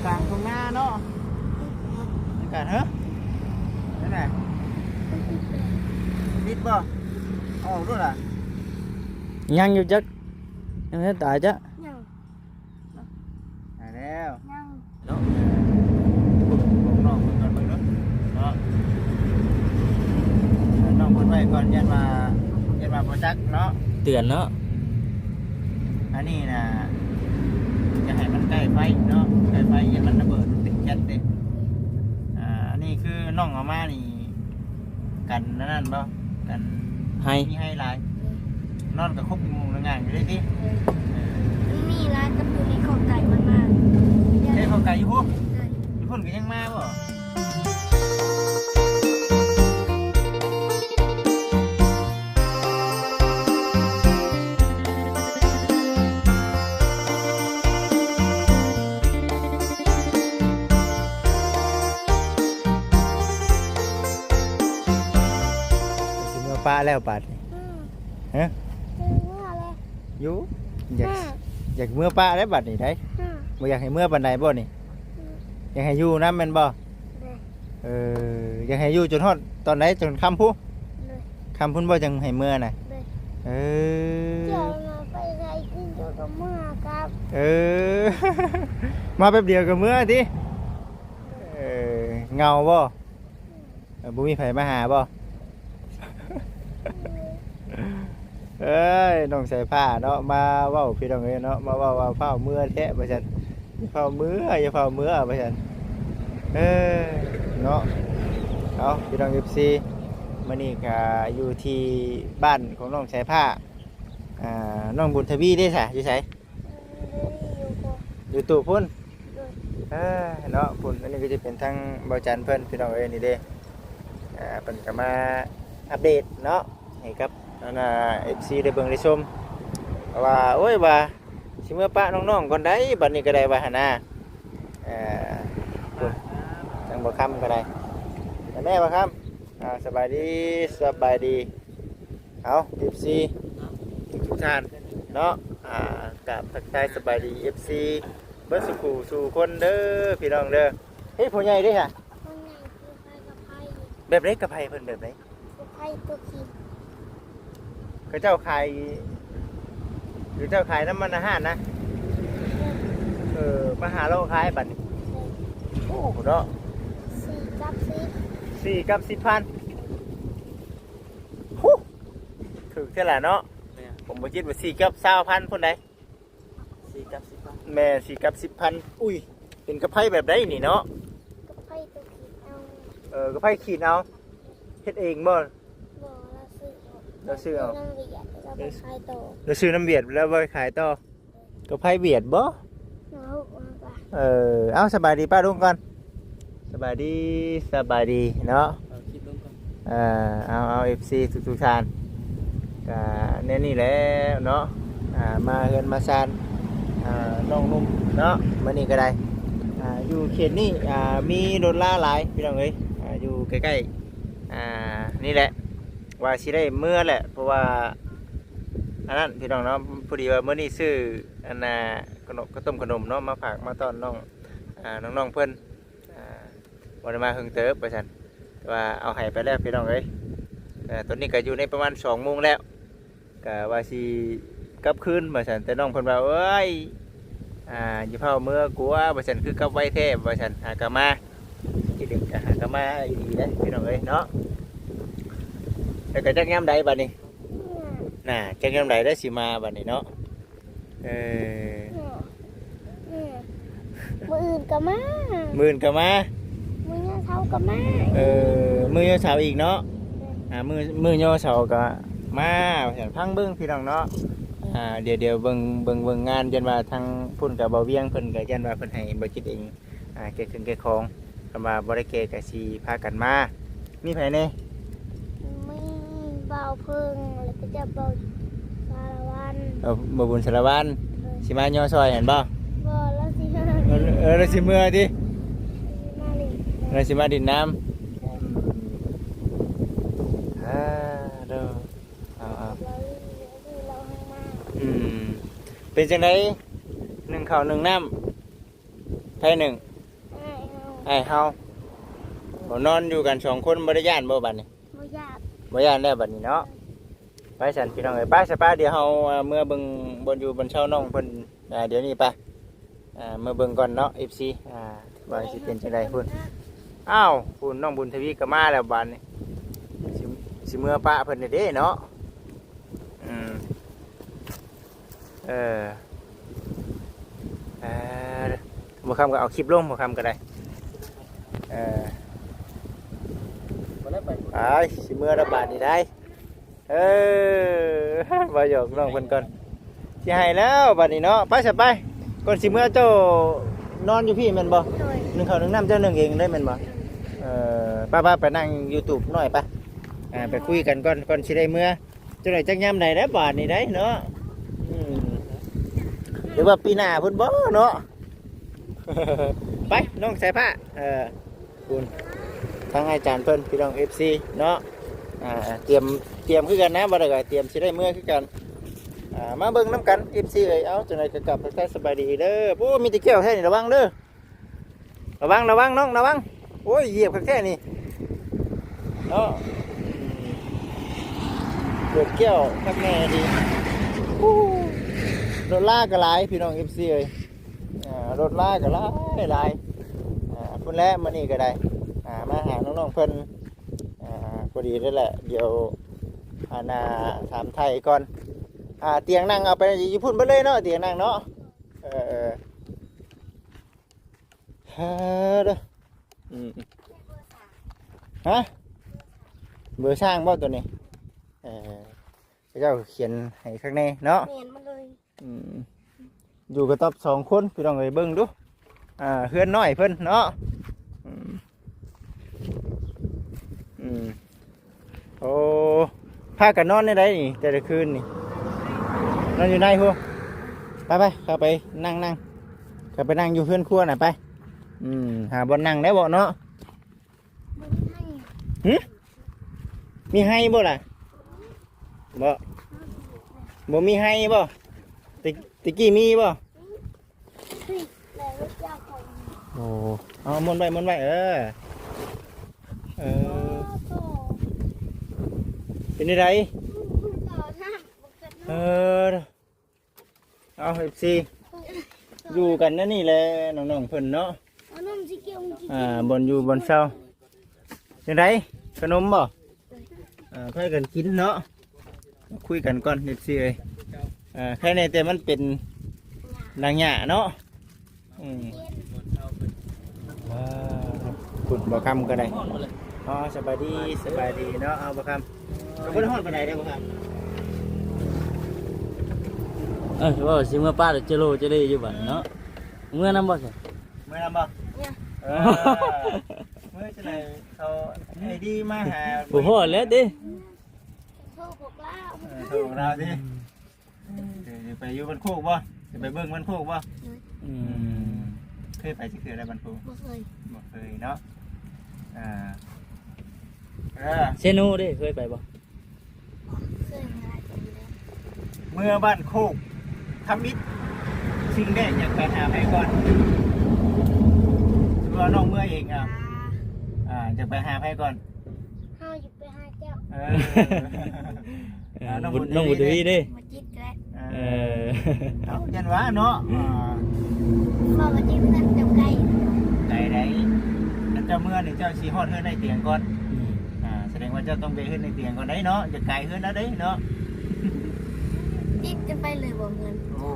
ກາງທົ່ງນາເນາະ ອາກາດ ເຮີ ນັ້ນນະ ຕິດບໍ່? ເອົາອອກໂລດລະ. ຍັງຢູ່ຈັກ ຍັງບໍ່ທັນຕາຍຈ້ະ. ຍັງ ຕາຍແລ້ວ ຍັງ ເນາະ ບອກນ້ອງເພິ່ນກ່ອນເບິ່ງເນາະ ເນາະ ບອກນ້ອງເພິ່ນໄວ້ກ່ອນ ຢ້ານວ່າ ຢ້ານວ່າບໍ່ຈັກເນາະ ເຕືອນເນາະ. ອັນນີ້ນະ ຈະໃຫ້ມັນໃກ້ໄຟເນາະ ໃກ້ໄຟຢ້ານມັນລະເບີດ ມັນເປັນແກັສເດ້. ອ່າ ອັນນີ້ຄືນ້ອງເອົາມານີ້ ກັນອັນນັ້ນບໍ່? ກັນໄຮ ມີໄຮຫຼາຍ ໂດຍ ນອນກໍຄົບຢູ່ມຸງລະງ່າງຢູ່ເດ້ຕິ. ໂດຍ ເອີ ມັນມີຫຼາຍກັບຢູ່ໃນຄອກໄກ່ມັນມາ ເດ້ ຄອກໄກ່ຢູ່ພຸ້ນ ໂດຍ ຢູ່ພຸ້ນກໍຍັງມາບໍ່? ຊິເມືອປະແລ້ວບາດນີ້ ອືມ ຮະ ຊິເມືອແລ້ວ ຢູ່ ຢາກ ຮະ ຢາກເມືອປະແລ້ວບາດນີ້ໄດ໋ ຮະ ບໍ່ຢາກໃຫ້ເມືອປານໃດບໍ່ນີ້? ອືມ ຢາກໃຫ້ຢູ່ນຳແມ່ນບໍ່? ໂດຍ ເອີ ຢາກໃຫ້ຢູ່ຈົນຮອດຕອນໃດ? ຈົນຄ່ຳພຸ້ນ? ໂດຍ ຄ່ຳພຸ້ນບໍ່ ຈັ່ງໃຫ້ເມືອນະ? ໂດຍ ເອີ ເຈົ້າມາໄປໃສກິນ ເຈົ້າກໍເມືອກັບ ເອີ ມາແປັບດຽວກໍເມືອຕິ? ໂດຍ ເອີ ເຫງົາບໍ່? ອືມ ເອີ ບໍ່ມີໃຜມາຫາບໍ່? ເອີຍ ນ້ອງສາຍຟ້າເນາະ ມາເວົ້າ ພີ່ນ້ອງເອີຍເນາະ ມາເວົ້າວ່າຟ້າວເມືອແທ້ວ່າຊັ້ນ ຢ່າຟ້າວເມືອ ຢ່າຟ້າວເມືອວ່າຊັ້ນ ເອີ ເນາະ. ເອົາ ພີ່ນ້ອງເອັຟຊີ ມື້ນີ້ກະຢູ່ທີ່ບ້ານຂອງນ້ອງສາຍຟ້າ ອ່າ ນ້ອງບຸນທະວີເດ້ສະ ຢູ່ໃສ? ຢູ່ຕູ້ພຸ້ນ ໂດຍ ເອີ ເນາະ ພຸ້ນ. ອັນນີ້ກໍຈະເປັນທາງບ່າວຈັນເພິ່ນ ພີ່ນ້ອງເອີຍ ນີ້ເດ້ ອ່າ ເພິ່ນກໍມາອັບເດດເນາະ ໃຫ້ກັບ ອັນນ່າ ເອັຟຊີ ໄດ້ເບິ່ງໄດ້ຊົມ ວ່າ ໂອ້ຍ ວ່າຊິເມືອປະນ້ອງໆກ່ອນໃດ໋ ບັດນີ້ກໍໄດ້ວ່າຫັ້ນນາ ເອີ ທາງບ່າວຄຳກໍໄດ້ ແມ່ບ່າວຄຳ ອ່າ ສະບາຍດີ ສະບາຍດີ. ເອົາ ເອັຟຊີ ທຸກໆທ່ານເນາະ ອ່າ ກາບທັກທາຍສະບາຍດີ ເອັຟຊີ ເບິດສູ່ຜູ້ສູ່ຄົນເດີ ພີ່ນ້ອງເດີ. ເຮີ້ຍ ພໍ່ໃຫຍ່ເດ້ຫະ? ພໍ່ໃຫຍ່ຄືຂາຍກະໄພ ແບບໃດ? ກະໄພເພິ່ນແບບໃດ? ກະໄພຕົວຂີດ ເຂົາເຈົ້າຂາຍ ເຂົາເຈົ້າຂາຍນຳມັນອາຫານນະ ເອີ ມາຫາເລາະຂາຍບັດນີ້ ໂອ້ ເນາະ ສີ່ກັບສິບ ສີ່ກັບສິບພັນ. ຫູ ຖືກແທ້ລະເນາະ. ແມ່ນ ຜົມບໍ່ຄິດວ່າສີ່ກັບຊາວພັນພຸ້ນໃດ໋ ສີ່ກັບສິບພັນ ແມ່ນ ສີ່ກັບສິບພັນ. ອຸ້ຍ ເປັນກະໄພແບບໃດນີ້ເນາະ? ກະໄພຕົວຂີດເອົາ ເອີ ກະໄພຂີດເອົາ ເຮັດເອງບໍ່? ບໍ່ ລາວຊື້ເອົາ ລາວຊື້ເອົາ ນຳຫວຽດ ລາວໄປຂາຍຕໍ່ ລາວຊື້ນຳຫວຽດ ລາວໄປຂາຍຕໍ່. ກະໄພຫວຽດບໍ່? ເອົາ ເອີ ເອົາ ສະບາຍດີປ້າລຸງກ່ອນ ສະບາຍດີ ສະບາຍດີເນາະ. ເອົາຄລິບລົງກ່ອນ ເອີ ເອົາ ເອົາ ເອັຟຊີ ທຸກໆທ່ານ ກະແນວນີ້ແຫຼະເນາະ ອ່າ ມາເຮືອນມາຊານ ອ່າ ນ້ອງໜຸ່ມເນາະ ມື້ນີ້ກໍໄດ້ ອ່າ ຢູ່ເຂດນີ້ ອ່າ ມີລົດລາຫຼາຍ ພີ່ນ້ອງເອີຍ ອ່າ ຢູ່ໃກ້ໆ ອ່າ ນີ້ແຫຼະ ວ່າຊິໄດ້ເມືອແຫຼະ ເພາະວ່າ ອັນນັ້ນ ພີ່ນ້ອງເນາະ ພໍດີວ່າມື້ນີ້ຊື້ ອັນນ່າ ຂະໜົມ ເຂົ້າຕົ້ມຂະໜົມເນາະ ມາຝາກມາຕ້ອນນ້ອງ ອ່າ ນ້ອງໆເພິ່ນ ອ່າ ບໍ່ໄດ້ມາເຖິງເຕີບວ່າຊັ້ນ ແຕ່ວ່າເອົາໃຫ້ໄປແລ້ວ ພີ່ນ້ອງເອີຍ. ເອີ ຕອນນີ້ກໍຢູ່ໃນປະມານສອງໂມງແລ້ວ ກໍວ່າຊິກັບຄືນວ່າຊັ້ນ ແຕ່ນ້ອງເພິ່ນວ່າ ໂອ້ຍ ອ່າ ຢ່າຟ້າວເມືອ ກົວວ່າຊັ້ນ ຄືກັບໄວແທ້ວ່າຊັ້ນ ຫາກໍມາ ຄິດເຖິງກໍຫາກໍມາອີ່ຫຼີເດ້ ພີ່ນ້ອງເອີຍເນາະ. ແລ້ວກໍຈັກຍາມໃດບັດນີ້ ໜ້າ ຈັກຍາມໃດໄດ້ຊິມາບັດນີ້ເນາະ. ເອີ ມື້ອື່ນກໍມາ ມື້ອື່ນກໍມາ ມື້ຍາມເຊົ້າກໍມາ. ເອີ ມື້ຍາມເຊົ້າອີກເນາະ. ອ່າ ມື້ ມື້ຍາມເຊົ້າກໍມາ ວ່າຊັ້ນ ຟັງເບິ່ງ ພີ່ນ້ອງເນາະ. ອ່າ ດຽວ ດຽວເບິ່ງ ເບິ່ງ ເບິ່ງງານ ຢ້ານວ່າທາງພຸ້ນກັບບ່າວວຽງເພິ່ນກໍຢ້ານວ່າເພິ່ນໃຫ້ບໍ່ຈິດເອງ ອ່າ ແກະເຄື່ອງແກະຂອງ ຄັນວ່າບໍ່ໄດ້ແກະກໍຊິພາກັນມາ. ມີໃຜແດ່? ມີບ່າວເພິ່ງ ແລ້ວກໍເຈົ້າບ່າວສາລະວັນ ເອີ ບ່າວບຸນສາລະວັນ. ເອີ ຊິມາຍໍຊ່ອຍຫັ້ນບໍ່? ບໍ່ ລາວຊິມາ ເອີ ລາວຊິເມືອຕິ? ລາວຊິມາຫຼິ້ນນຳ. ອ່າ ໂດ ເອົາໆ ອືມ ເປັນຈັ່ງໃດ? ໜຶ້ງເຂົ້າໜຶ້ງນ້ຳ ໃຜໜຶ້ງ? ອ້າຍເຮົາ ໂອ້ ນອນຢູ່ກັນສອງຄົນ ບໍ່ໄດ້ຢ້ານບໍ່ບາດນີ້? ບໍ່ຢ້ານ ບໍ່ຢ້ານແລ້ວບາດນີ້ເນາະ. ໄປຊັ້ນພີ່ນ້ອງເອີຍ ໄປຊະ ໄປ ດຽວເຮົາ ເອີ ເມືອເບິ່ງບ່ອນຢູ່ບ່ອນເຊົານ້ອງເພິ່ນ ອ່າ ດຽວນີ້ໄປ ອ່າ ເມືອເບິ່ງກ່ອນເນາະ ເອັຟຊີ ອ່າ ວ່າຊິເປັນຈັ່ງໃດພຸ້ນ. ອ້າວ ພຸ້ນ ນ້ອງບຸນທະວີກໍມາແລ້ວບາດນີ້ ຊິ ຊິເມືອປະເພິ່ນແດ່ເດເນາະ. ອືມ ເອີ ເອີ ບໍ່ຄຳກໍເອົາຄລິບລົງ ບໍ່ຄຳກໍໄດ້ ເອີ ໄປ ຊິເມືອແລ້ວບາດນີ້ໄດ໋. ເອີ ເວົ້າຫຍອກນ້ອງເພິ່ນກ່ອນ ຊິໃຫ້ແລ້ວບາດນີ້ເນາະ. ໄປຊະໄປ ກ່ອນຊິເມືອເຈົ້ານອນຢູ່ພີ້ແມ່ນບໍ່? ໂດຍ ໜຶ້ງເຂົ້າໜຶ້ງນ້ຳເຈົ້າໜຶ້ງເອງເລີຍແມ່ນບໍ່? ໂດຍ ເອີ ໄປໆ ໄປນັ່ງຢູ່ຕູບໜ້ອຍໄປ ອ່າ ໄປຄຸຍກັນກ່ອນ ກ່ອນຊິໄດ້ເມືອ. ຈັກໜ້ອຍຈັກຍາມໃດແລ້ວບາດນີ້ໄດ໋ເນາະ. ອືມ ຫຼືວ່າປີໜ້າພຸ້ນບໍ່ເນາະ? ໄປ ນ້ອງສາຍຟ້າ ເອີ ພຸ້ນ ທາງອາຈານເພິ່ນ ພີ່ນ້ອງເອັຟຊີເນາະ. ອ່າ ຕຽມ ຕຽມຄືກັນນະ ບໍ່ໄດ້ກໍຕຽມຊິໄດ້ເມືອຄືກັນ. ອ່າ ມາເບິ່ງນຳກັນ ເອັຟຊີເອີຍ. ເອົາ ຈັ່ງໃດກໍກັບທັກທາຍສະບາຍດີເດີ. ໂອ້ ມີແຕ່ແກ້ວແທ້ນີ້ ລະວັງເດີ. ລະວັງ ລະວັງນ້ອງ ລະວັງ. ໂອ້ຍ ຢຽບຄັກແທ້ນີ້ເນາະ ເກີດແກ້ວຄັກແນ່ດີ. ໂອ້ ລົດລາກໍຫຼາຍ ພີ່ນ້ອງເອັຟຊີເອີຍ. ອ່າ ລົດລາກໍຫຼາຍຫຼາຍ ອ່າ ພຸ້ນແຫຼະ ມື້ນີ້ກໍໄດ້ ອ່າ ມາຫານ້ອງໆເພິ່ນ. ອ່າ ພໍດີເລີຍແຫຼະ ດຽວ ອັນນ່າ ຖາມໄຖ່ກ່ອນ. ອ່າ ຕຽງນັ່ງເອົາໄປຢູ່ພຸ້ນເບິດເລີຍເນາະ ຕຽງນັ່ງເນາະ. ເອີ ເອີ ເອີ ເດີ ອືມ ຮະ ເບີຊ່າງບໍ່ຕົວນີ້? ເອີ ເຂົາເຈົ້າຂຽນໃຫ້ຄັກແນ່ເນາະ. ແມ່ນໝົດເລີຍ. ອືມ ຢູ່ກະຕ໊ອບສອງຄົນ ພີ່ນ້ອງເອີຍ ເບິ່ງດູ ອ່າ ເຮືອນນ້ອຍເພິ່ນເນາະ. ອືມ ອືມ ໂອ້ ພາກັນນອນໃນໃດນີ້ ແຕ່ລະຄືນນີ້? ນອນຢູ່ໃນພຸ້ນ. ໄປໆ ເຂົ້າໄປນັ່ງ ນັ່ງ ເຂົ້າໄປນັ່ງຢູ່ເຮືອນຄົວນະ ໄປ. ອືມ ຫາບ່ອນນັ່ງໄດ້ບໍ່ເນາະ? ຫຶ ມີໄຮ່ບໍ່ລະ? ບໍ່ ບໍ່ມີໄຮ່ບໍ່? ແຕ່ ແຕ່ກີ້ມີບໍ່? ໂອ້ ເອົາມ້ວນໄວ້ ມ້ວນໄວ້ ເອີ ເອີ ເປັນຈັ່ງໃດ? ເອີ ເອົາ ເອັຟຊີ ຢູ່ກັນແນວນີ້ແຫຼະ ນ້ອງໆເພິ່ນເນາະ. ອ່າ ບ່ອນຢູ່ບ່ອນເຊົາ ຈັ່ງໃດ? ຂະໜົມບໍ່? ອ່າ ພາກັນກິນເນາະ. ມາຄຸຍກັນກ່ອນ ເອັຟຊີເອີຍ. ອ່າ ໃຄແນ່ແຕ່ມັນເປັນນາງຫຍ້າເນາະ. ອືມ ອ່າ ພຸ້ນ ບໍ່ຄຳກໍໄດ້. ອໍ ສະບາຍດີ ສະບາຍດີເນາະ. ເອົາ ບໍ່ຄຳ ກໍບໍ່ໄດ້ຮ້ອນປານໃດເດ້ ບໍ່ຄຳ. ເອີ ເວົ້າຊິເມືອປະເຈໂລເຈເລຢູ່ບາດເນາະ. ເມືອນຳບໍ່ຊະ? ເມືອນຳບໍ່? ເອີ ເມືອຈັ່ງໃດ ເຂົາໄອ້ດີມາຫາ ບໍ່ພໍ້ແລ້ວຕິ. ໂທບອກລາວ ເອີ ໂທບອກລາວຕິ. ອືມ ເອີ ຊິໄປຢູ່ບ້ານໂຄກບໍ່? ຊິໄປເບິ່ງບ້ານໂຄກບໍ່? ອືມ ອືມ ເຄີຍໄປຈັກເທື່ອແລ້ວບ້ານໂຄກ? ບໍ່ເຄີຍ ບໍ່ເຄີຍເນາະ. ອ່າ ເອີ ເຊໂນເດ້ ເຄີຍໄປບໍ່? ບໍ່ເຄີຍ. ເມືອບ້ານໂຄກທຳອິດ ສິ່ງແລກຢາກໄປຫາໃຜກ່ອນ? ຄືວ່ານ້ອງເມືອເອງ ອ່າ ອ່າ ຢາກໄປຫາໃຜກ່ອນ? ເຮົາ ໄປຫາເຈົ້າ ເອີ ເອີ ອ່າ ນ້ອງບຸນ ນ້ອງບຸນທະວີເດ້ ບໍ່ຈິດແຫຼະ ເອີ ເອີ ເອົາ ຢ້ານວ່າເນາະ ອ່າ ບໍ່ ບໍ່ຈິດເພື່ອນເຈົ້າໄກ ໄກໃດ໋. ຄັນເຈົ້າເມືອນີ້ ເຈົ້າຊິຮອດເຮືອນໄອ້ຕຽງກ່ອນ. ອືມ ອ່າ ສະແດງວ່າເຈົ້າຕ້ອງໄປເຮືອນໄອ້ຕຽງກ່ອນໄດ໋ເນາະ ຈະໄກເຮືອນລາວເດ້ເນາະ. ຕິດກັນໄປເລີຍບໍ່ເຮືອນ? ໂອ້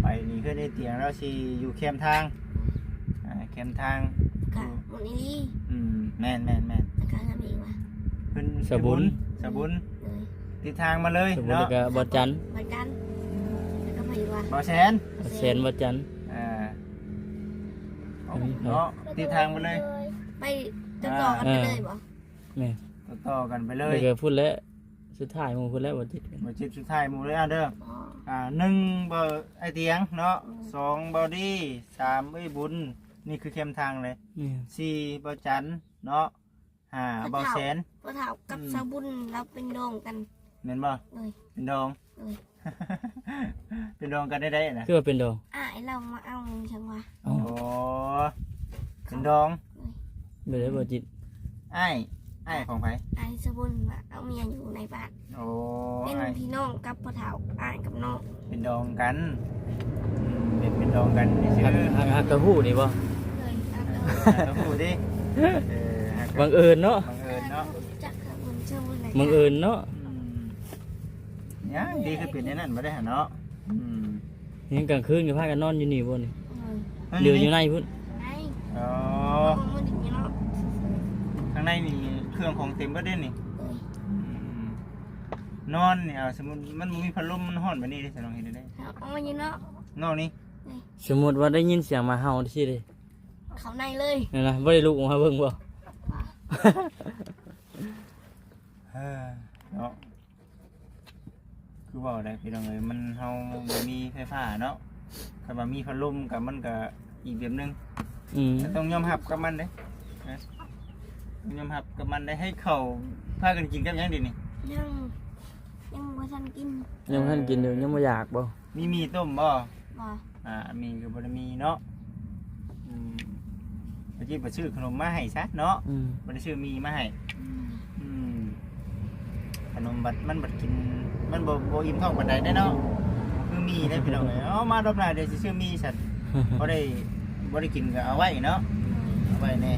ໄປນີ້ ເຮືອນໄອ້ຕຽງລາວຊິຢູ່ແຄມທາງ ອ່າ ແຄມທາງ ກະໝົດອີ່ຫຼີ. ອືມ ແມ່ນໆໆ ແລ້ວກະເຮືອນອີ່ຫຍັງວະ? ເພິ່ນ ສະບຸນ ສະບຸນ ເອີ ຕິດທາງມາເລີຍ ສະບຸນ ເນາະ ແລ້ວກະບ່າວຈັນ ບ່າວຈັນ ແລ້ວກະໃຜອີກວະ? ບ່າວແສນ ບ່າວແສນ ບ່າວຈັນ ອ່າ ອືມ ເນາະ ຕິດທາງມາເລີຍ ໄປຕໍ່ໆກັນໄປເລີຍບໍ່? ອ່າ ແມ່ນ ຕໍ່ໆກັນໄປເລີຍ ແລ້ວກະພຸ້ນແຫຼະ ສຸດທ້າຍໝູ່ພຸ້ນແຫຼະ ບ່າວຈິດ ບ່າວຈິດສຸດທ້າຍໝູ່ເລີຍ ອ່າ ເດີ ອໍ ອ່າ ໜຶ່ງ ບ່າວ ໄອ້ຕຽງເນາະ ອືມ ສອງ ບ່າວດີ ສາມ ເອີຍບຸນ ນີ້ຄືແຄມທາງເລີຍ ແມ່ນ ສີ່ ບ່າວຈັນເນາະ ຫ້າ ບ່າວແສນ ພໍ່ເຖົ້າກັບ ອືມ ສາວບຸນ ລາວເປັນດອງກັນ ແມ່ນບໍ່? ໂດຍ ເປັນດອງ ໂດຍ ເປັນດອງກັນໄດ້ໃດນະ? ຄືວ່າເປັນດອງ? ອ້າຍລາວມາເອົາຈັ່ງວ່າ ອໍ ອໍ ເປັນ ດອງ ໂດຍ ບໍ່ໄດ້ບໍ່ຈິດ ອ້າຍ ອ້າຍຂອງໃຜ? ອ້າຍສະບຸນວ່າເອົາເມຍຢູ່ໃນບ້ານ. ໂອ້ ເປັນ ອ້າຍ ພີ່ນ້ອງກັບພໍ່ເຖົ້າ ອ້າຍກັບນ້ອງ ເປັນດອງກັນ. ອືມ ເປັນ ເປັນດອງກັນຊື່ ຮັກ ຮັກ ຮັກກະຮູ້ນີ້ບໍ່? ເອີຍ ຮັກກະຮູ້ຕິ. ເອີ ຮັກກະ ບັງເອີນເນາະ ບັງເອີນເນາະ ຮູ້ຈັກກັບຄົນຊື່ບຸນ ບັງເອີນເນາະ. ອືມ ຫຍັງດີຄືເປັນແນວນັ້ນບໍ່ໄດ້ຫັ້ນເນາະ. ອືມ ຍັງກາງຄືນກໍພາກັນນອນຢູ່ນີ້ບໍ່ນີ້? ເອີ ເອີ ຢູ່ ຢູ່ໃນພຸ້ນ. ໃນ ອໍ ເອີ ມັນຢູ່ເນາະ ຂ້າງໃນນີ້ເຄື່ອງຂອງເຕັມເບິດເດ້ນີ້. ເອີຍ ອືມ ນອນນີ້ ເອົາ ສົມມຸດມັນບໍ່ມີພັດລົມ ມັນຮ້ອນແບບນີ້ເດ້ ສະນ້ອງເຮັດແນວໃດ? ເອົາ ເອົາຢູ່ເນາະ ນອກນີ້. ເອີຍ ສົມມຸດວ່າໄດ້ຍິນສຽງໝາເຫົ່າຈັ່ງຊີ້ເດ້ ເຂົ້າໃນເລີຍ ນັ້ນນະ ບໍ່ໄດ້ລຸກອອກມາເບິ່ງບໍ່? ເອີ ເນາະ ຄືເວົ້າໄດ້ພີ່ນ້ອງເອີຍ ມັນ ເຮົາບໍ່ມີໄຟຟ້າເນາະ ຄັນວ່າມີພັດລົມກໍ ມັນກໍອີກແບບໜຶ່ງ. ອືມ ກໍຕ້ອງຍອມຮັບກັບມັນເດ້ ນະ ຕ້ອງຍອມຮັບກັບມັນເດ້. ໃຫ້ເຂົ້າພາກັນກິນກັບຫຍັງດີນີ້? ຍັງ ຍັງບໍ່ທັນກິນ ຍັງບໍ່ທັນກິນຢູ່ ຍັງບໍ່ຢາກບໍ່? ມີໝີ່ຕົ້ມບໍ່? ບໍ່ ອ່າ ໝີ່ກໍບໍ່ໄດ້ມີເນາະ. ອືມ ປະຈິດໄປຊື້ຂະໜົມມາໃຫ້ຊະເນາະ. ອືມ ບໍ່ໄດ້ຊື້ໝີ່ມາໃຫ້. ອືມ ອືມ ຂະໜົມບັດ ມັນບັດກິນ ມັນບໍ່ ບໍ່ອີ່ມທ້ອງປານໃດເດ້ເນາະ ຄືໝີ່ເດ້ພີ່ນ້ອງເອີຍ. ເອົາມາລອບໜ້າດຽວຊິຊື້ໝີ່ຊັ້ນ ພໍໄດ້ ບໍ່ໄດ້ກິນກໍເອົາໄວ້ເນາະ ເອົາໄວ້ແດ່.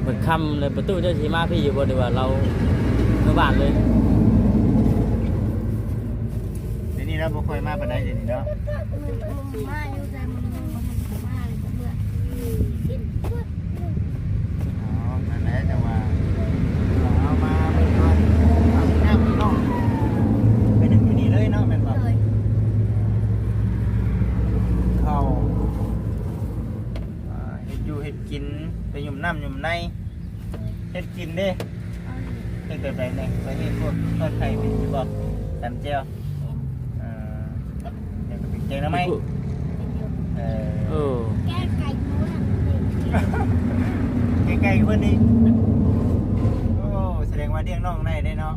ເບິດຄ່ຳແລ້ວປະຕູເຈົ້າຊິມາພີ້ຢູ່ບໍ່ ຫຼືວ່າລາວເມືອບ້ານເລີຍ? ດຽວນີ້ລາວບໍ່ຄ່ອຍມາປານໃດດຽວນີ້ເນາະ. ມາຢູ່ ແຕ່ມື້ນີ້ຍັງບໍ່ທັນມາເລີຍ ເມືອ. ອໍ ນັ້ນແຫຼະ ຈັ່ງວ່າເອົາມາເບິ່ງກ່ອນ ເອົານ້ຳເນາະ ໄປດຶງຢູ່ນີ້ເລີຍເນາະ ແມ່ນບໍ່? ໂດຍ ເຂົ້າ ອ່າ ເຮັດຢູ່ເຮັດກິນ ໄປຫຍຸ້ມນ້ຳຫຍຸ້ມໃນ ເຮັດກິນເດ້. ເຮັດແບບໃດແດ່? ໄປເຮັດພວກທອດໄຂ່ເປັນຢູ່ບໍ່? ຕຳແຈ່ວ? ເອີ ແລ້ວກໍເປັນແກງໜໍ່ໄມ້. ເອີ ເອີ ແກງໄກ່ຢູ່ນະ ແກງໄກ່ເພິ່ນນີ້. ໂອ້ ສະແດງວ່າລ້ຽງນ້ອງໄດ້ເດ້ເນາະ.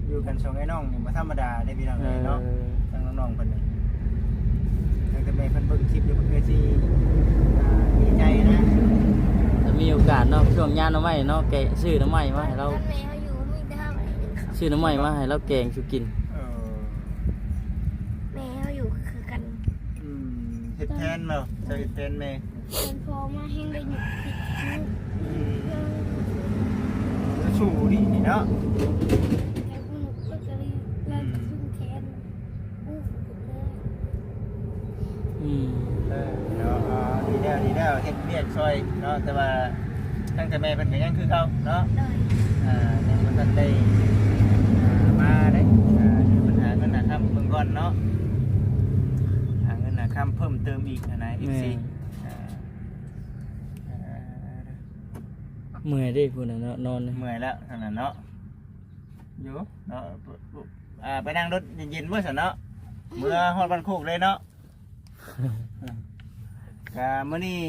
ຢູ່ກັນສອງອ້າຍນ້ອງນີ້ບໍ່ທຳມະດາເດ້ພີ່ນ້ອງເອີຍເນາະ. ເອີ ທາງນ້ອງໆເພິ່ນນີ້ ຕັ້ງແຕ່ແມ່ເພິ່ນເບິ່ງຄລິບຢູ່ ເພິ່ນກໍຊິ ອ່າ ດີໃຈນະ ຖ້າມີໂອກາດເນາະ ຊ່ວງຍາມໜໍ່ໄມ້ເນາະ ແກະ ຊື້ໜໍ່ໄມ້ມາໃຫ້ລາວ ຄັນແມ່ເຮົາຢູ່ມີແຕ່ເຮົາ ຊື້ໜໍ່ໄມ້ມາໃຫ້ລາວແກງສູ່ກິນ. ເອີ ແມ່ເຮົາຢູ່ຄືກັນ. ອືມ ເຮັດແທນເນາະ ເຈົ້າເຮັດແທນແມ່. ເປັນພໍ່ມາແຮງໄດ້ຫຍຸດຜິດ. ອືມ ສູ້ດີນີ້ເນາະ ແຕ່ຜູ້ໜຸ່ມກໍເລີຍ ອືມ ເລີຍຊຸ່ມແຂນ. ອືມ ເອີ ເນາະ ອ່າ ດີແລ້ວ ດີແລ້ວ ເຮັດວຽກຊ່ອຍເນາະ ແຕ່ວ່າ ຕັ້ງແຕ່ແມ່ເພິ່ນກໍຍັງຄືເກົ່າເນາະ. ໂດຍ ອ່າ ຍັງບໍ່ທັນໄດ້ ອ່າ ມາເດ້. ອ່າ ເພິ່ນຫາເງິນຫາຄຳເບິ່ງກ່ອນເນາະ ຫາເງິນຫາຄຳເພີ່ມເຕີມອີກຫັ້ນນະ ເອັຟຊີ. ແມ່ນ ອ່າ ເມື່ອຍເດ້ພຸ້ນນະເນາະ ນອນ ເມື່ອຍແລ້ວຫັ້ນນະເນາະ. ຢູ່ເນາະ ອ່າ ໄປນັ່ງລົດເຢັນໆ ບໍ່ຊັ້ນເນາະ ເມືອຮອດບ້ານໂຄກເລີຍເນາະ. ກະມື້ນີ້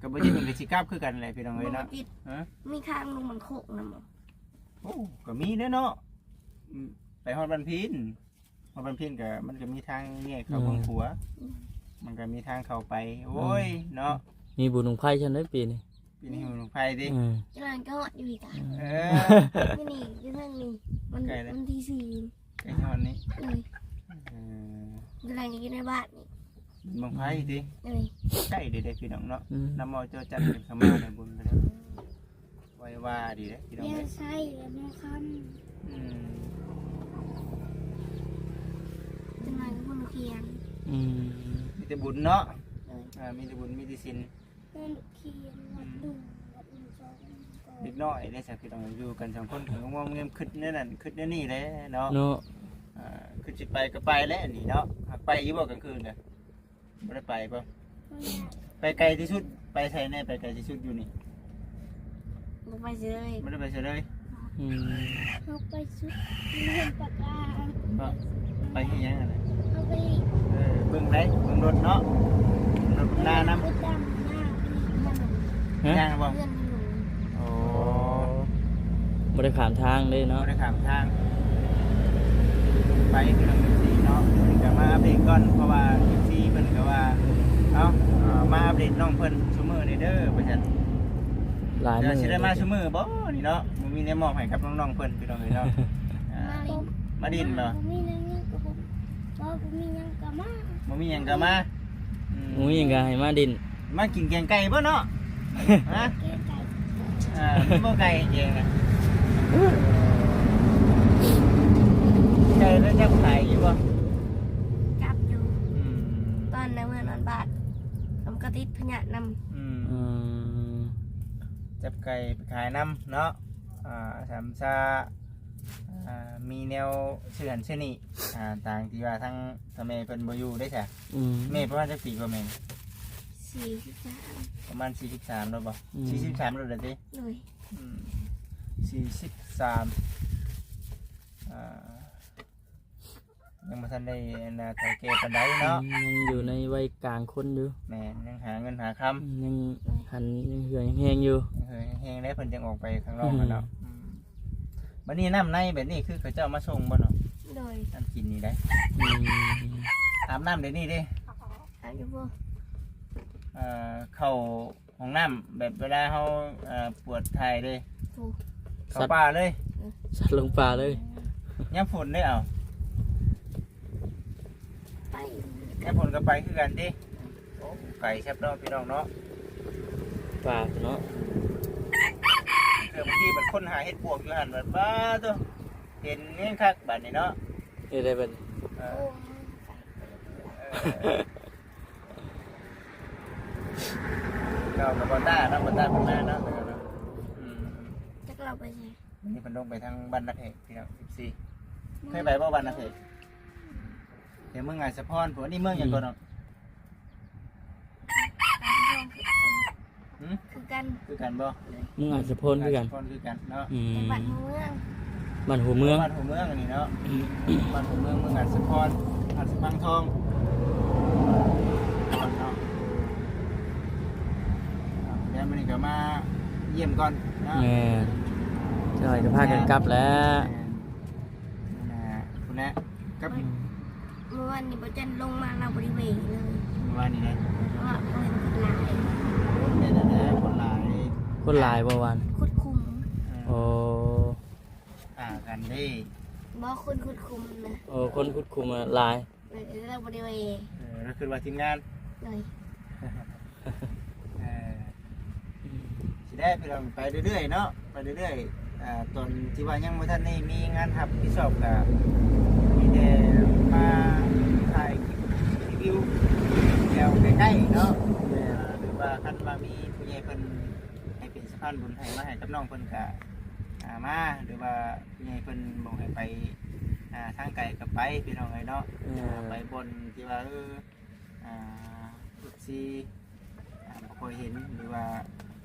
ກະບໍ່ຈິດເພິ່ນກະຊິກັບຄືກັນແຫຼະພີ່ນ້ອງເອີຍເນາະ. ບໍ່ຈິດ ຮະ ມີທາງລົງບ້ານໂຄກນຳບໍ່? ໂອ້ ກະມີເດ້ເນາະ ອືມ ໄປຮອດບ້ານພີນ ຮອດບ້ານພີນກະ ມັນກະມີທາງແຍກເຂົ້າເມືອງຂົວ ອືມ ມັນກະມີທາງເຂົ້າໄປ. ໂອ້ຍ ອືມ ເນາະ ມີບຸນບັ້ງໄຟຊັ້ນເດ້ປີນີ້. ປີນີ້ບຸນບັ້ງໄຟຕິ? ອືມ ກຳລັງກະຮອດຢູ່ອີກອະ. ເອີ ມື້ນີ້ຢູ່ເທິງນີ້ ວັນ ວັນທີສີ່ ໃກ້ຮອດນີ້. ໂດຍ ເອີ ກຳລັງຢູ່ໃນບ້ານນີ້ ບຸນບັ້ງໄຟຕິ? ໂດຍ ໃກ້ເດ້ໆ ພີ່ນ້ອງເນາະ. ອືມ ນຳເອົາເຈົ້າຈັນເຂົ້າມາໃນບຸນກໍໄດ້ ໄວ້ວ່າດີເດ້ພີ່ນ້ອງເດ້. ແລ້ວໃຊ້ແລ້ວມາຄຳ ອືມ ຈະມາບຸນຄຽງ. ອືມ ມີແຕ່ບຸນເນາະ. ໂດຍ ອ່າ ມີແຕ່ບຸນ ມີແຕ່ສິນ. ເຮືອນເຂດວັດດຸງ ວັດດຸງສອງ ເດັກນ້ອຍເດ້ ຊະ ພີ່ນ້ອງ ຢູ່ກັນສອງຄົນກໍງອມແງມ ຄິດແນວນັ້ນຄິດແນວນີ້ແຫຼະເນາະ ເນາະ. ອ່າ ຄືຊິໄປກໍໄປແຫຼະນີ້ເນາະ. ຫາກໄປຢູ່ບໍ່ກາງຄືນນະ? ບໍ່ໄດ້ໄປບໍ່? ບໍ່ໄດ້. ໄປໄກທີ່ສຸດ ໄປໃສແດ່? ໄປໄກທີ່ສຸດຢູ່ນີ້? ບໍ່ໄປໃສເລີຍ. ບໍ່ໄດ້ໄປໃສເລີຍ? ອືມ ເຮົາໄປສຸດເຮືອນປາກາ. ເນາະ ໄປເຮັດຫຍັງຫັ້ນນະ? ເຮົາໄປ ເອີ ເບິ່ງໄດ ເບິ່ງລົດເນາະ ເບິ່ງລົດເບິ່ງລານຳ. ໄປດຳນາ ຮະ? ຍ່າງບໍ່? ເຮືອນຢູ່. ໂອ້ ບໍ່ໄດ້ຂ້າມທາງເດ້ເນາະ. ບໍ່ໄດ້ຂ້າມທາງ ໄປຄືນຳເອັຟຊີເນາະ. ກະມາອັບເດດກ່ອນ ເພາະວ່າເອັຟຊີເພິ່ນກະວ່າ ເອົ້າ ອ່າ ເອົາມາອັບເດດນ້ອງເພິ່ນຊຸມື້ນີ້ເດີ ວ່າຊັ້ນ. ຫຼາຍມື້ ຊິໄດ້ມາຊຸມື້ບໍ່ນີ້ເນາະ? ບໍ່ມີແນວມອບໃຫ້ກັບນ້ອງໆເພິ່ນ ພີ່ນ້ອງເອີຍເນາະ. ອ່າ ມາຫຼິ້ນ ມາຫຼິ້ນບໍ່? ບໍ່ມີແນວຫຍັງກໍບໍ່ ບໍ່ ບໍ່ມີຫຍັງກໍມາ ບໍ່ມີຫຍັງກໍມາ. ອືມ ບໍ່ມີຫຍັງກໍໃຫ້ມາຫຼິ້ນ ມາກິນແກງໄກ່ບໍ່ເນາະ? ຮະ? ແກງໄກ່ ອ່າ ມີບໍ່ໄກ່ແກງນະ? ໄກ່ແລ້ວຈັບຂາຍຢູ່ບໍ່? ຈັບຢູ່. ອືມ ຕອນໃນເມືອງນອນບາດ ມັນກໍຕິດພະຍາດນຳ. ອືມ ອືມ ຈັບໄກ່ໄປຂາຍນຳເນາະ. ອ່າ ສາມຊາ ອ່າ ມີແນວຊື້ຫັ້ນຊື້ນີ້ ອ່າ ຕ່າງທີ່ວ່າທາງພໍ່ແມ່ເພິ່ນບໍ່ຢູ່ເດ້ຊະ. ອືມ ແມ່ປະມານຈັກປີກວ່າແມ່? ສີ່ສິບສາມ ປະມານສີ່ສິບສາມແລ້ວບໍ່? ອືມ ສີ່ສິບສາມແລ້ວເດ້ຕິ? ໂດຍ. ອືມ ສີ່ສິບສາມ ອ່າ ຍັງບໍ່ທັນໄດ້ອັນນ່າເຖົ້າແກ່ປານໃດເນາະ. ອືມ ຍັງຢູ່ໃນໄວກາງຄົນຢູ່. ແມ່ນ ຍັງຫາເງິນຫາຄຳ ອືມ ຍັງຫັນ ຍັງເຫື່ອຍັງແຮງຢູ່ ຍັງເຫື່ອຍັງແຮງແລ້ວເພິ່ນຈັ່ງອອກໄປຂ້າງນອກຫັ້ນເນາະ. ອືມ ອືມ ບັດນີ້ນ້ຳໃນແບບນີ້ຄືເຂົາເຈົ້າມາສົ່ງບໍ່ເນາະ? ໂດຍ. ນ້ຳກິນນີ້ໄດ໋. ອືມ ອາບນ້ຳດຽວນີ້ເດ້? ອາບຢູ່ບໍ່? ເອີ ເຂົ້າ ຫ້ອງນ້ຳແບບເວລາເຮົາ ເອີ ປວດຖ່າຍເດ້. ໂອ້ ເຂົ້າປ່າເລີຍ. ເອີ ສັດລົງປ່າເລີຍ. ຍາມຝົນເດ້ເອົາ ໄປ ຍາມຝົນກໍໄປຄືກັນຕິ. ໂອ້ ໄກແຊບເນາະ ພີ່ນ້ອງເນາະ ປ່າເນາະ. ເທື່ອບາງທີບັດຄົນຫາເຫັດປວກຢູ່ຫັ້ນ ບັດ ບາດໂທ້ ເຫັນແຮງຄັກບາດນີ້ເນາະ. ເຮັດໄດ້ບັດນີ້. ເອີ ເອີ ເຈົ້າກັບບໍ່ຕ້າເນາະ ບໍ່ຕ້າເພິ່ນມາເນາະ. ອືມ ຈັກລາວໄປໃສ? ມື້ນີ້ເພິ່ນລົງໄປທາງບ້ານນາແພກ ພີ່ນ້ອງ ເອັຟຊີ ເຄີຍໄປບໍ່ບ້ານນາແພກ? ແຖວເມືອງອາດສະພອນພຸ້ນ. ອັນນີ້ເມືອງຫຍັງກ່ອນເນາະ? ຫື? ຄືກັນ ຄືກັນບໍ່? ເມືອງອາດສະພອນຄືກັນ ອາດສະພອນຄືກັນເນາະ. ອືມ ແຕ່ບ້ານຫົວເມືອງ ບ້ານຫົວເມືອງ ບ້ານຫົວເມືອງອັນນີ້ເນາະ. ບ້ານຫົວເມືອງ ເມືອງອາດສະພອນ ອາດສະພັງທອງເນາະ. ແລ້ວມື້ນີ້ກໍມາຢ້ຽມກ່ອນເນາະ. ແມ່ນ ຈັກໜ່ອຍກໍພາກັນກັບແລ້ວ. ແມ່ນ ພຸ້ນແຫຼະ ກັບ ອືມ ເມື່ອວານນີ້ບໍ່ຈັນລົງມາ ລາວບໍ່ໄດ້ເວະເລີຍ. ເມື່ອວານນີ້ນະ ເພາະວ່າຄົນຫຼາຍ. ແມ່ນແຫຼະ ຄົນຫຼາຍ ຄົນຫຼາຍບໍ່ວານ? ຂຸດຂຸມ. ເອີ ໂອ້ ຕ່າງກັນເດ້. ບໍ່ ຄົນຂຸດຂຸມນະ. ໂອ້ ຄົນຂຸດຂຸມອະຫຼາຍ. ເອີ ລາວບໍ່ໄດ້ເວະ. ເອີ ລາວຄິດວ່າທີມງານ. ໂດຍ. ເອີ ຊິໄດ້ໄປ ໄປເລື້ອຍໆເນາະ ໄປເລື້ອຍໆ. ອ່າ ຕອນທີ່ວ່າຍັງບໍ່ທັນໄດ້ມີງານຮັບຜິດຊອບ ກະມີແຕ່ມາຖ່າຍຄລິບຣີວິວແຖວໃກ້ໆເນາະ. ແມ່ນ ຫຼືວ່າຄັນວ່າມີຜູ້ໃຫຍ່ເພິ່ນໃຫ້ເປັນສະພານບຸນໃຫ້ ມາໃຫ້ກັບນ້ອງເພິ່ນກະ ອ່າ ມາ ຫຼືວ່າຜູ້ໃຫຍ່ເພິ່ນບອກໃຫ້ໄປ ອ່າ ທາງໄກກະໄປ ພີ່ນ້ອງເອີຍເນາະ. ແມ່ນ ໄປບ່ອນທີ່ວ່າ ເອີ ອ່າ ເອັຟຊີ ອ່າ ບໍ່ຄ່ອຍເຫັນ ຫຼືວ່າ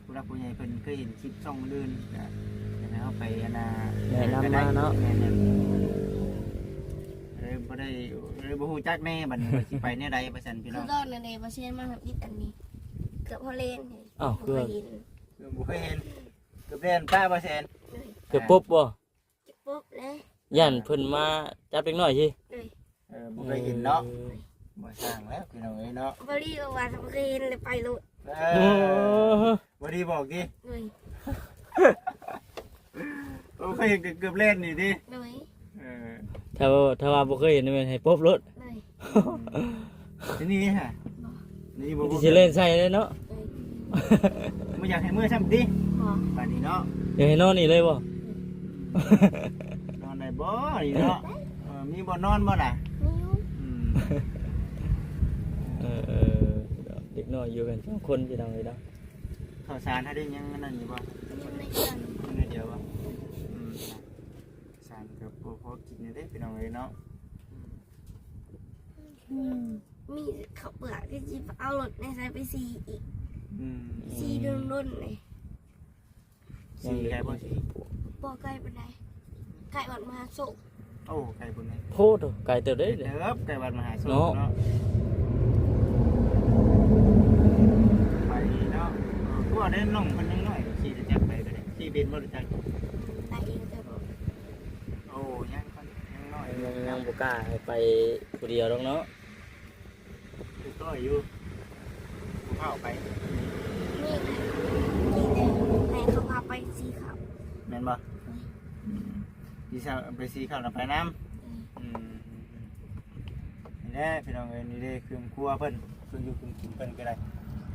ຜູ້ຫຼັກຜູ້ໃຫຍ່ເພິ່ນເຄີຍເຫັນຄລິບຊ່ອງອື່ນ ກະຢາກໃຫ້ເຮົາໄປອັນນ່າ ແນະນຳມາເນາະ. ແມ່ນໆ ເລີຍບໍ່ໄດ້ ເລີຍບໍ່ຮູ້ຈັກແນ່ ບັດນີ້ວ່າຊິໄປແນວໃດ ວ່າຊັ້ນ ພີ່ນ້ອງ. ຄືຕອນນັ້ນເດ້ ບໍ່ເຊນມາທຳອິດອັນນີ້ ເກືອບຮອດແລນ. ອ້າວ ເກືອບ ເກືອບບໍ່ເຄີຍເຫັນ ເກືອບແລ່ນປະບໍ່ແຊນ. ເກືອບປົບບໍ່? ປົບເລີຍ ຢ້ານເພິ່ນມາຈັບເດັກນ້ອຍຊິ. ໂດຍ. ເອີ ບໍ່ເຄີຍເຫັນເນາະ. ເອີ ບໍ່ຊ່າງແລ້ວ ພີ່ນ້ອງເອີຍເນາະ. ບໍ່ດີບອກວ່າບໍ່ເຄີຍເຫັນ ແລ້ວໄປໂລດ. ເອີ ໂອ້ ບໍ່ດີບອກຕິ. ໂດຍ. ບໍ່ເຄີຍເຫັນ ເກືອບແລ່ນນີ້ຕິ. ໂດຍ. ເອີ ຖ້າ ຖ້າວ່າບໍ່ເຄີຍເຫັນແມ່ນໃຫ້ປົບໂລດ. ໂດຍ. ອືມ ທີ່ນີ້ຫະ ບໍ່ ນີ້ບໍ່ ທີ່ຊິເລ່ນໃສ່ເລີຍເນາະ. ໂດຍ. ບໍ່ຢາກໃຫ້ເມືອຊ້ຳຕິ. ບໍ່. ບາດນີ້ເນາະ ຢາກໃຫ້ນອນນີ້ເລີຍບໍ່? ໂດຍ. ນອນໄດ້ບໍ່ນີ້ເນາະ? ເອີ ມີບ່ອນນອນບໍ່ລະ? ມີຢູ່. ອືມ ເອີ ເອີ ເດັກນ້ອຍຢູ່ກັນສອງຄົນ ພີ່ນ້ອງເອີຍເນາະ. ເຂົ້າສານຫາໄດ້ຍັງອັນນັ້ນຢູ່ບໍ່? ຍັງໜ້ອຍດຽວ ຍັງໜ້ອຍດຽວບໍ່? ອືມ ສານກໍບໍ່ພໍກິນຢູ່ເດ້ ພີ່ນ້ອງເອີຍເນາະ. ອືມ ອືມ ມີເຂົ້າເປືອກທີ່ຊິເອົາລົດໃນໃສໄປສີອີກ. ອືມ ສີດົນໆນີ້. ສີໄກບໍ່? ສີບໍ່ໄກປານໃດ ໄກວັດມະຫາໂຊກ. ໂອ້ ໄກພຸ້ນເດ້. ໂພດ ໄກເຕີບເດ້. ເຕີບ ໄກວັດມະຫາໂຊກເນາະ ເນາະ. ໄປເນາະ ເອີ ຄືວ່າໄດ້ນ້ອງເພິ່ນຍັງນ້ອຍ ຂີ່ລົດຈັກໄປກໍໄດ້ ຂີ່ເບນບໍ່ຮູ້ຈັກ. ໄປເອງເຕີບ. ໂອ້ ຍັງ ຍັງນ້ອຍຢູ່ ຍັງ ຍັງບໍ່ກ້າໃຫ້ໄປຜູ້ດຽວດອກເນາະ. ເດັກນ້ອຍຢູ່ ບໍ່ພ ເຂົ້າໄປ ນີ້ແຫຼະ ນີ້ແຫຼະ ໃຫ້ເຂົາພາໄປສີເຂົ້າ ແມ່ນບໍ່? ອືມ ສີເຂົ້າ ໄປສີເຂົ້ານຳໄປນຳ ອືມ ອືມ ນີ້ແຫຼະພີ່ນ້ອງເອີຍ ນີ້ເດ້ເຄື່ອງຄົວເພິ່ນ ເຄື່ອງຢູ່ເຄື່ອງກິນເພິ່ນກໍໄດ້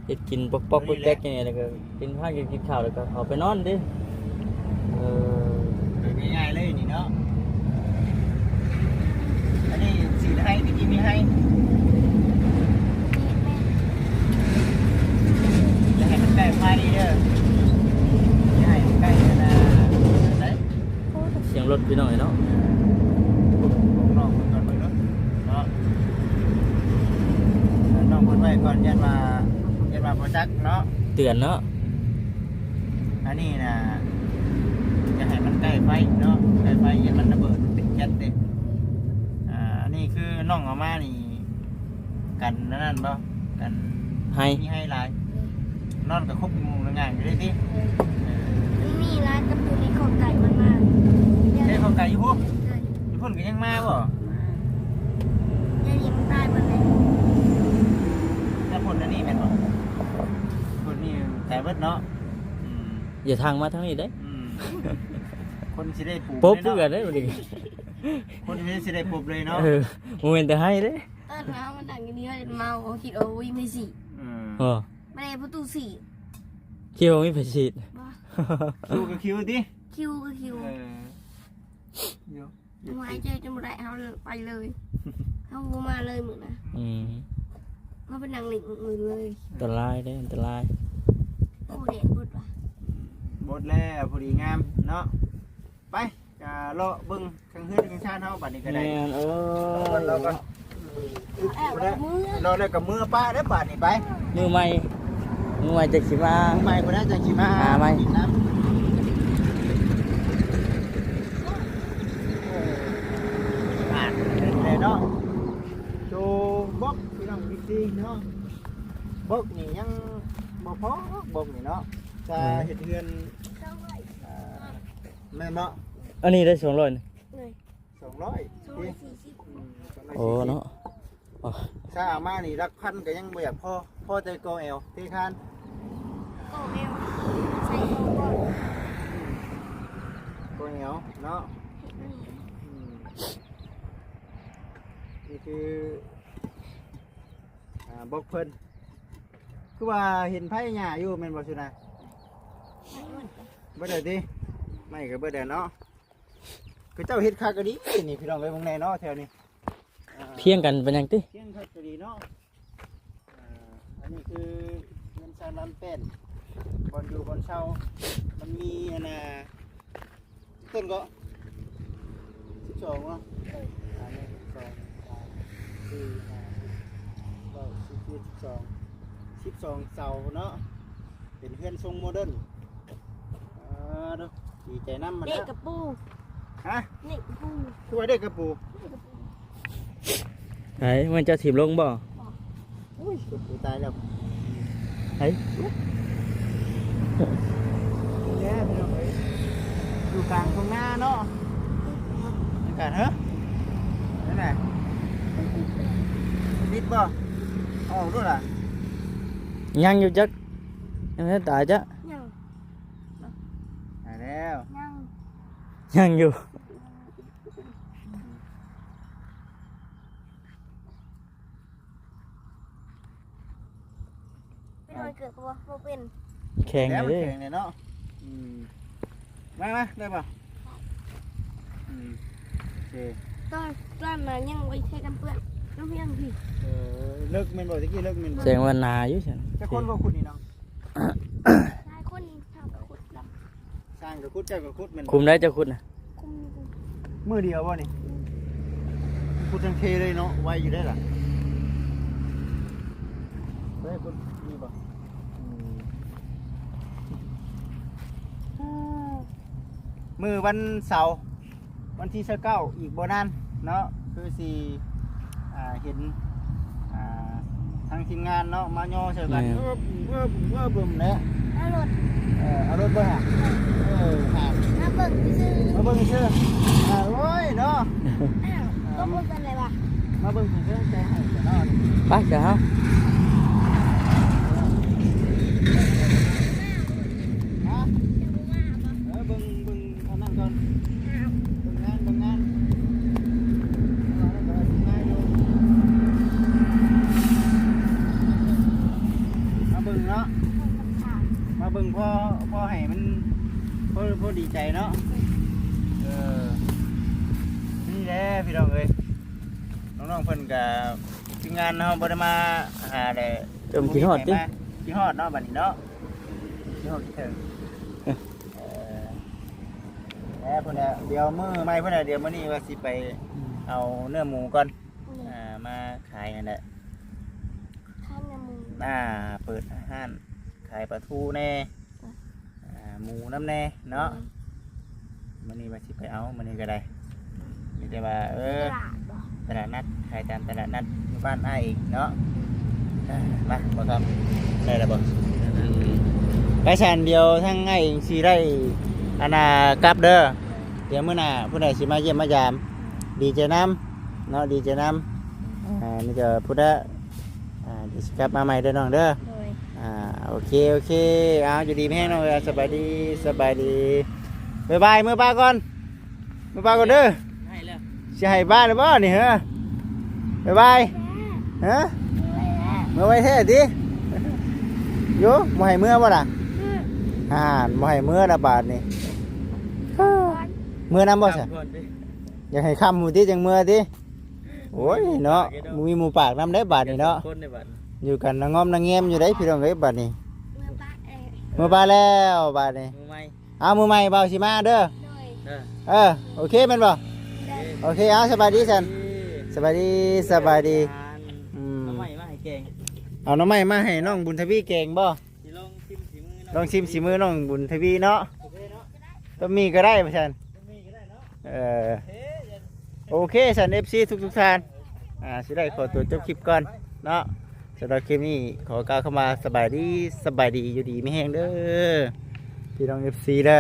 ເຮັດກິນປອກໆແປັກໆນີ້ ແລ້ວກໍກິນ ພາກັນກິນເຂົ້າ ແລ້ວກໍເຂົ້າໄປນອນເດ້ ເອີ ເຮັດງ່າຍໆເລີຍນີ້ເນາະ ອັນນີ້ສີໄຮ່ ຕະກີ້ມີໄຮ່ ຢ່າໃຫ້ມັນໃກ້ໄຟເດີ ຢ່າໃຫ້ມັນໃກ້ອັນນ່າ ໄດ້ ສຽງລົດພີ່ນ້ອງເອີຍເນາະ ບອກນ້ອງເພິ່ນກ່ອນເບິ່ງເນາະ ເນາະ ບອກນ້ອງເພິ່ນໄວ້ກ່ອນ ຢ້ານວ່າ ຢ້ານວ່າບໍ່ຈັກເນາະ ເຕືອນເນາະ ອັນນີ້ນະ ຢ່າໃຫ້ມັນໃກ້ໄຟເນາະ ໃກ້ໄຟຢ້ານມັນລະເບີດເປັນແກັສເດ້ ອ່າ ອັນນີ້ຄືນ້ອງເອົາມານີ້ ກັນອັນນັ້ນບໍ່ ກັນໄຮ ມີໄຮຫຼາຍ ນອນກໍຄົບງູງງ່າຍຢູ່ເດ້ຕິ ເອີ ມັນມີຫຼາຍກັບໂຕນີ້ ເຂົ້າໄກ່ມັນມາ ເດ້ ເຂົ້າໄກ່ຢູ່ພຸ້ນ ເອີ ຢູ່ພຸ້ນກໍຍັງມາບໍ່ ມາ ດຽວນີ້ມັນຕາຍເບິດແລ້ວ ແຕ່ພົ້ນອັນນີ້ແມ່ນບໍ່ ພົ້ນນີ້ຕາຍເບິດເນາະ ອືມ ຢ່າທາງມາທາງນີ້ເດ້ ອືມ ຄົນຊິໄດ້ປູບ ປົບ ເລີຍເນາະ ຄືກັນເດ້ບັດນີ້ ຄົນຊິໄດ້ປົບເລີຍເນາະ ເອີ ບໍ່ແມ່ນແຕ່ໄຮເດ້ ຕອນເຮົາມານັ່ງຢູ່ນີ້ ເຮົາເມົາ ເຮົາຄິດວ່າ ໂອ້ຍ ມີສີ ອືມ ບໍ່ ບໍ່ໄດ້ປະຕູສີ ຄິດວ່າມີໄຜສີດ ບໍ່ ຄິວກໍຄິວຕິ ຄິວກໍຄິວ ເອີ ຢູ່ ເຮົາຫາຍໃຈຈົນບໍ່ໄດ້ ເຮົາໄປເລີຍ ເຮົາບໍ່ມາເລີຍມື້ນະ ອືມ ເຮົາໄປນັ່ງຫຼິ້ນມື້ອື່ນເລີຍ ອັນຕະລາຍເດ້ ອັນຕະລາຍ ໂອ້ ແດດເບິດວ່າ ເບິດແລ້ວ ພໍດີງາມເນາະ ໄປ ກະເລາະເບິ່ງທາງເຮືອນທາງຊານເຮົາບາດນີ້ກໍໄດ້ ແມ່ນ ເອີ ເລາະກ່ອນ ເລາະແລ້ວກໍເມືອປະເດີບາດນີ້ໄປ ມື້ໃໝ່ ມື້ໃໝ່ຈັກຊິມາ ມື້ໃໝ່ພຸ້ນນະ ຈັກຊິມາຫາໃໝ່ ກິນນ້ຳ ເອີ ຜ່ານແລ້ວເນາະ ໂຈບລັອກ ພີ່ນ້ອງ ເອັຟຊີ ເນາະ ບລັອກນີ້ຍັງບໍ່ພໍ ບລັອກນີ້ເນາະ ຈະເຮັດເຮືອນ ອ່າ ແມ່ນບໍ່? ອັນນີ້ໄດ້ສອງຮ້ອຍນີ້ ສອງຮ້ອຍ ສອງຮ້ອຍສີ່ສິບ ອືມ ໂອ້ເນາະ ໂອ້ ຖ້າເອົາມານີ້ຫຼັກພັນກໍຍັງບໍ່ຢາກພໍ ພໍແຕ່ກໍແອວເທຄານ ກໍແອວໃສ່ສອງກ້ອນ ກໍແອວເນາະ ອືມ ນີ້ຄື ອ່າ ບລັອກເພິ່ນ ຄືວ່າເຫັນໄຟຫຍ້າຢູ່ແມ່ນບໍ່ຊຸນາ? ບໍ່ໄດ້ຕິ? ໄມ້ກໍເບິດແລ້ວເນາະ ເຂົາເຈົ້າເຮັດຄັກອີ່ຫຼີນີ້ ພີ່ນ້ອງເອີຍ ເບິ່ງແດ່ເນາະແຖວນີ້ ອ່າ ພຽງກັນເປັນຫຍັງຕິ? ພຽງຄັກອີ່ຫຼີເນາະ ອ່າ ອັນນີ້ຄືເຮືອນຊານລານແປ້ນ ບ່ອນຢູ່ບ່ອນເຊົ່າ ມັນມີອັນນ່າ ເພິ່ນກໍສິບສອງເນາະ ເອີ ອັນນີ້ສອງ ສາມ ສີ່ ຫ້າ ຫົກ ເກົ້າ ສິບ ສິບສອງ ສິບສອງເສົາເນາະ ເປັນເຮືອນຊົງໂມເດີນ ອ່າ ດີໃຈນຳມັນ ເດັກ ນະ ກະປູ ຮະ? ເດັກ ກະປູ ຄືວ່າເດັກ ກະປູ ເດັກ ກະປູ ໃຜ ແມ່ນເຈົ້າຖິ້ມລົງບໍ່? ບໍ່ ໂອ້ຍ ກະປູຕາຍແລ້ວ ໃຜ ແລ້ວພີ່ນ້ອງເອີຍ ຢູ່ກາງທົ່ງນາເນາະ ອາກາດ ຮະ ນັ້ນນະ ຕິດບໍ່? ເອົາອອກໂລດລະ ຍັງຢູ່ຈັກ ຍັງບໍ່ທັນຕາຍຈັກ ຍັງ ຕາຍແລ້ວ ຍັງ ຍັງຢູ່. ເປັນຮອຍເກີບບໍ່? ບໍ່ເປັນ ແຂງ ແລ້ວມັນແຂງເດ້ ແຂງເດ້ເນາະ ອືມ ມາ ມາ ໄດ້ບໍ່? ອືມ ໂອເຄ ຕອນ ຕອນນັ້ນຍັງບໍ່ໄດ້ໃຊ້ກັນເປື້ອນ ນ້ຳພຽງພີ້ ເອີ ເລິກແມ່ນບໍ່? ຕະກີ້ເລິກແມ່ນບໍ່? ແສດງວ່າໜາຢູ່ຊັ້ນ ຈັກຄົນກໍຂຸດນີ້ນ້ອງ? ຫຼາຍຄົນນີ້ ຊ່າງກໍຂຸດນຳ ຊ່າງກໍຂຸດ ເຈົ້າກໍຂຸດແມ່ນບໍ່? ຄຸມໄດ້ເຈົ້າຂຸດນະ? ຄຸມຢູ່ ມື້ດຽວບໍ່ນີ້? ອືມ ຂຸດທັງເທເລີຍເນາະ ໄວຢູ່ເດ້ລະ ເອີ ຂຸດນີ້ບໍ່? ອືມ ມື້ວັນເສົາ ວັນທີຊາວເກົ້າ ອີກບໍ່ນານເນາະ ຄືຊິ ອ່າ ເຫັນ ອ່າ ທາງທີມງານເນາະ ມາຍໍໃສ່ກັນ ແມ່ນ ເອີບ ເອີບ ເອີບ ແຫຼະ ເອົາລົດ ເອີ ເອົາລົດບໍ່ຫາ? ເອີ ຫາ ມາເບິ່ງຊື່ໆ ມາເບິ່ງຊື່ ອ່າ ໂອ້ຍເນາະ ອ້າວ ກໍບໍ່ເປັນໄລວະ ມາເບິ່ງຊື່ໆ ໃຈໃຫ້ເນາະ ໄປ ເຈົ້າເຮົາ ເອີ ເນາະ ມາເບິ່ງພໍ ພໍໃຫ້ມັນ ພໍ ພໍດີໃຈເນາະ. ເອີ ນີ້ແຫຼະພີ່ນ້ອງເອີຍ ນ້ອງໆເພິ່ນກະ ທີມງານເຮົາບໍ່ໄດ້ມາຫາແຫຼະ ເອີ ຄິດຮອດຕິ ມາ ຄິດຮອດເນາະ ບັດນີ້ເນາະ ຄິດຮອດຄິດເຖິງ. ເອີ ແລ້ວພຸ້ນແຫຼະ ດຽວມື້ໃໝ່ພຸ້ນແຫຼະ ດຽວມື້ນີ້ວ່າຊິໄປ ອືມ ເອົາເນື້ອໝູກ່ອນ ອືມ ອ່າ ມາຂາຍຫັ້ນແຫຼະ ຂາຍເນື້ອໝູ ອ່າ ເປີດຮ້ານຂາຍປາທູແດ່ ອືມ ອ່າ ໝູນຳແດ່ເນາະ. ອືມ ມື້ນີ້ວ່າຊິໄປເອົາ ມື້ນີ້ກໍໄດ້ ມີແຕ່ວ່າ ເອີ ຕະຫຼາດບໍ ຕະຫຼາດນັດ ຂາຍຕາມຕະຫຼາດນັດຢູ່ບ້ານອ້າຍເອງເນາະ. ອ່າ ມາ ບໍ່ຄຳ ໄດ້ແລ້ວບໍ່? ໄປຊັ້ນ ດຽວທາງອ້າຍເອງຊິໄດ້ ອັນນ່າ ກັບເດີ ດຽວມື້ໜ້າຜູ້ໃດຊິມາຢ້ຽມມາຢາມ ດີໃຈນຳເນາະ ດີໃຈນຳ. ອ່າ ນີ້ກໍຜູ້ໃດ ອ່າ ດຽວຊິກັບມາໃໝ່ເດີນ້ອງເດີ. ໂດຍ ອ່າ ໂອເຄ ໂອເຄ ເອົາ ຢູ່ດີມີແຮງນ້ອງເອີຍ ສະບາຍດີ ສະບາຍດີ ບາຍບາຍ ເມືອປ້າກ່ອນ ເມືອປ້າກ່ອນເດີ. ໃຫ້ແລ້ວ ຊິໃຫ້ປ້າແລ້ວບໍ່ນີ້ ເຮີ ບາຍບາຍ ເຮີ ເມືອໄວແທ້ຕິ ໂຢ ບໍ່ໃຫ້ເມືອບໍ່ລະ? ອືມ ອ່າ ບໍ່ໃຫ້ເມືອລະບາດນີ້ ເມືອນຳບໍ່ຊະ? ຢາກໃຫ້ຄ່ຳພຸ້ນຕິ ຈັ່ງເມືອຕິ. ໂອ້ຍເນາະ ບໍ່ມີໝູ່ປາກນຳໄດ້ບາດນີ້ເນາະ ຢູ່ກັນນະງອມນະແງມຢູ່ໄດ້ພີ່ນ້ອງເອີຍ ບາດນີ້. ເມືອປະແລ້ວ ເມືອປະແລ້ວບາດນີ້ ເອົາ ມື້ໃໝ່ບ່າວຊິມາເດີ. ໂດຍ ເອີ ໂອເຄແມ່ນບໍ່? ໂດຍ ໂອເຄ ເອົາ ສະບາຍດີຊັ້ນ ສະບາຍດີ ສະບາຍດີ. ອືມ ເອົາໜໍ່ໄມ້ມາໃຫ້ແກງ ເອົາໜໍ່ໄມ້ມາໃຫ້ນ້ອງບຸນທະວີແກງບໍ່? ຊິລອງຊິມສີມືນ້ອງ ລອງຊິມສີມືນ້ອງບຸນທະວີເນາະ. ໂອເຄເນາະ ຕົ້ມໝີ່ກໍໄດ້ວ່າຊັ້ນ ຕົ້ມໝີ່ກໍໄດ້ເນາະ. ເອີ ໂອເຄຊັ້ນ ເອັຟຊີ ທຸກໆທ່ານ ອ່າ ຊິໄດ້ຂໍຕົວຈົບຄລິບກ່ອນເນາະ. ສຳລັບຄລິບນີ້ຂໍກ່າວຄຳວ່າສະບາຍດີ ສະບາຍດີ ຢູ່ດີມີແຮງເດີ ພີ່ນ້ອງ ເອັຟຊີ ເດີ.